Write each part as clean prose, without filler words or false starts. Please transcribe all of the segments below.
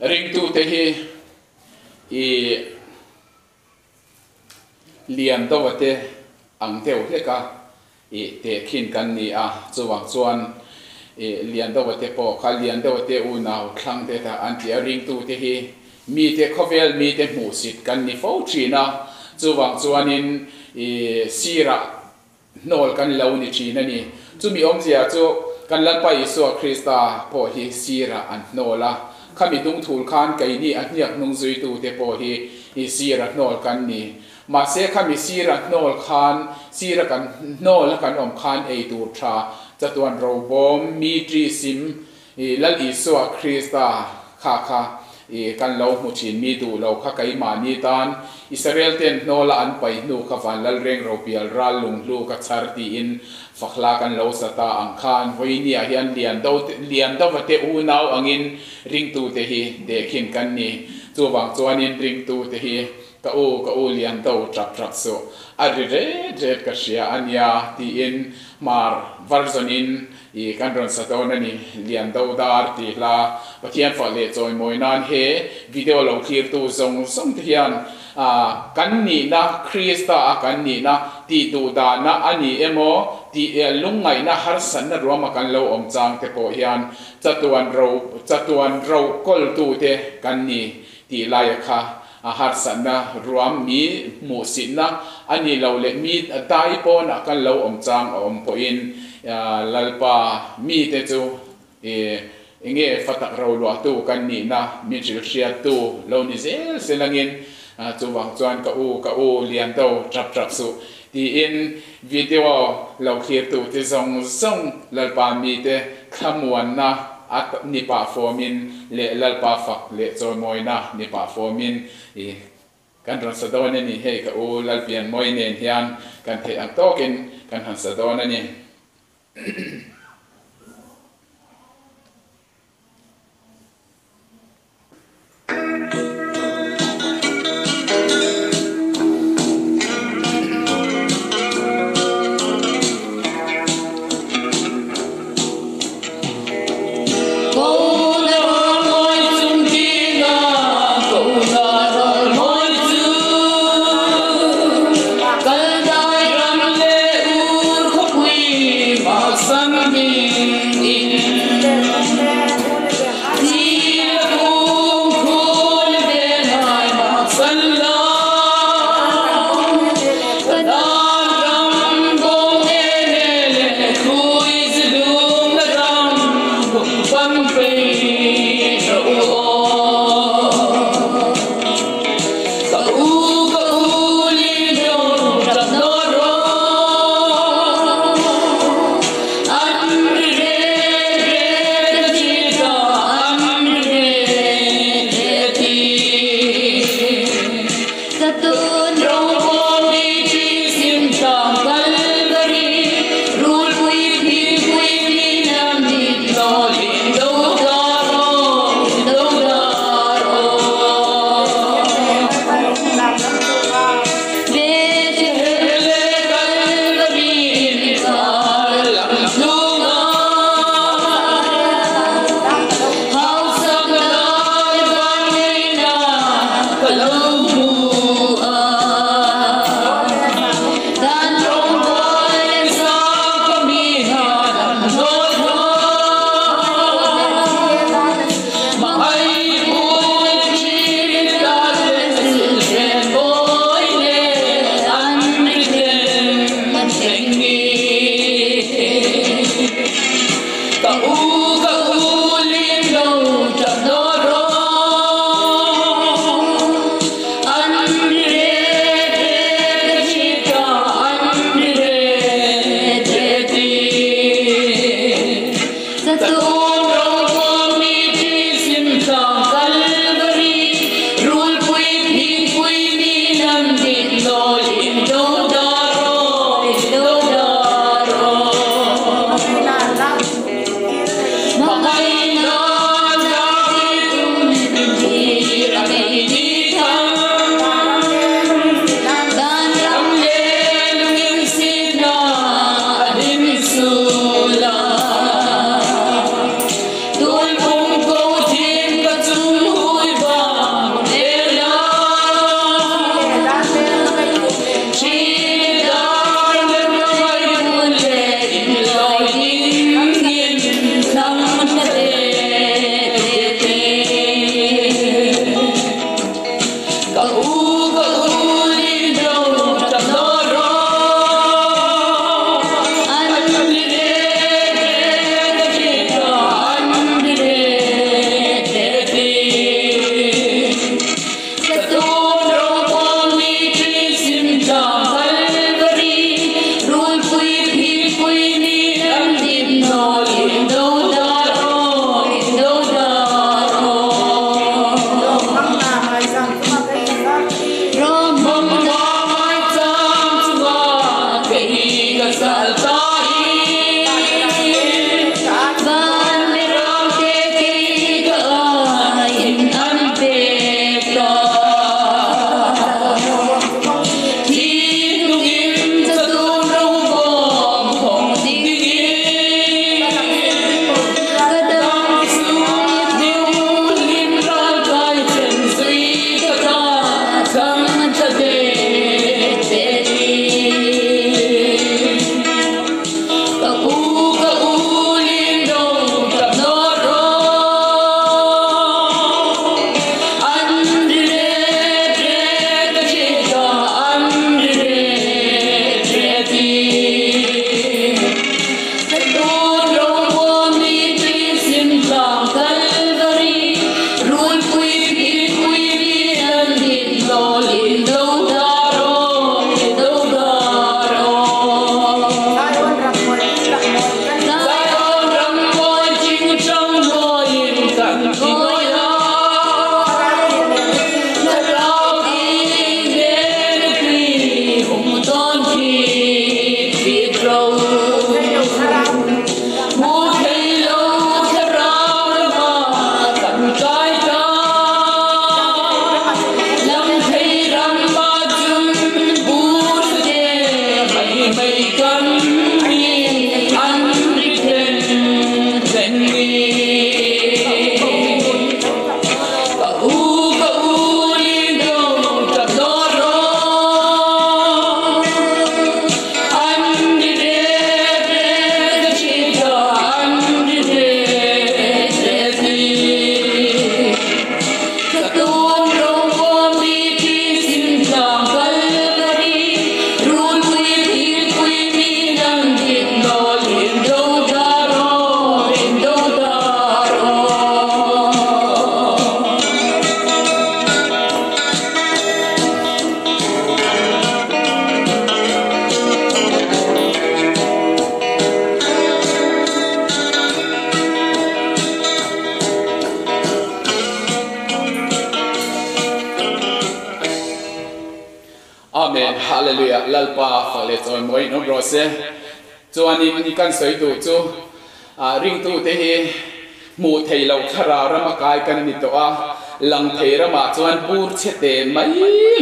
Ringtute hi i lian deuh te ang deuh hlek a i tehkhin kan ni a, chuvang chuan i lian deuh te pawh kha lian deuh te unau thlang te ta an ti a, ringtute hi mite khawvel mite hmuhsit kan ni fo thin a, chuvang chuanin i sirah hnawl kan lo ni thin a ni. Chumi awmzia chu kan Lalpa Isua Krista pawh hi sirah an hnawl a, khami dungthul khan keini a hniak hnung zuitute pawh hi i sira hnawl kan ni. Mahse khami sira hnawl khan, sira kan hnawl a kan awm khan ei tur tha chatuan robawm mi tri sim I Lal Isua Krista kha kha i kan lo hmu thin mi duh lo kha keimahni tan Israel ten hnawla an pai hnu kha van lal reng ropial ral lunghlu ka chhar tiin fakhla kan lo sa ta ang khan vawinia hian lian do lian dova te unau angin ringtute hi tehkhin kan ni. Chuvang chuanin ringtute hi Ka u, ka u lian do tap tap suh, a ri ret ret ka hria a nia tiin hmar version in i kan rawn sa dawn a ni. Lian do dar tih hla Pathian fah leh chawimawi nan he video lo thlirtu zawng zawng te hian kan nihna Krista a kan nihna tih duh dahna a ni emaw tih lungngaihna harsatna ruama kan lo awm chang te pawh hian chatuan ro chatuan ro kawltu te kan ni tih laia kha A harsatna ruam mi hmuhsitna a ni lo leh mi dai pawnah kan lo awm chang a awm pawhin Lalpa mite chu enge fa tak roluahtu kan nihna min hrilhhriattu lo ni zel se langin chuvang chuan ka u ka u lian do tap tap suh tiin video lo thlirtute zawng zawng Lalpa mite thlamuanna a ni pah fawmin leh Lalpa fak leh chawimawina ni pah fawmin i kan rawn sa dawn a ni. Hei ka u Lalpianmawi nen hian kan theih ang tawkin kan han sa dawn a ni. Amen Hallelujah Lalpa fak leh chawimawiin awm rawh se. Chuanin kan sawi duh chu ringtute hi hmuh theih loh thlarau rama kai kan ni tawh a, lang thei ramah chuan bur chhe te mai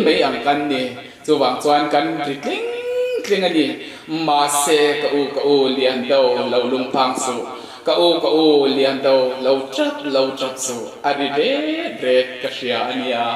mai ang kan ni. Chuvang chuan kan ri tling tling a ni. Mahse ka u ka u lian do lo lungphang suh, ka u ka u lian do lo tap lo tap suh a ri ret ret ka hria a nia.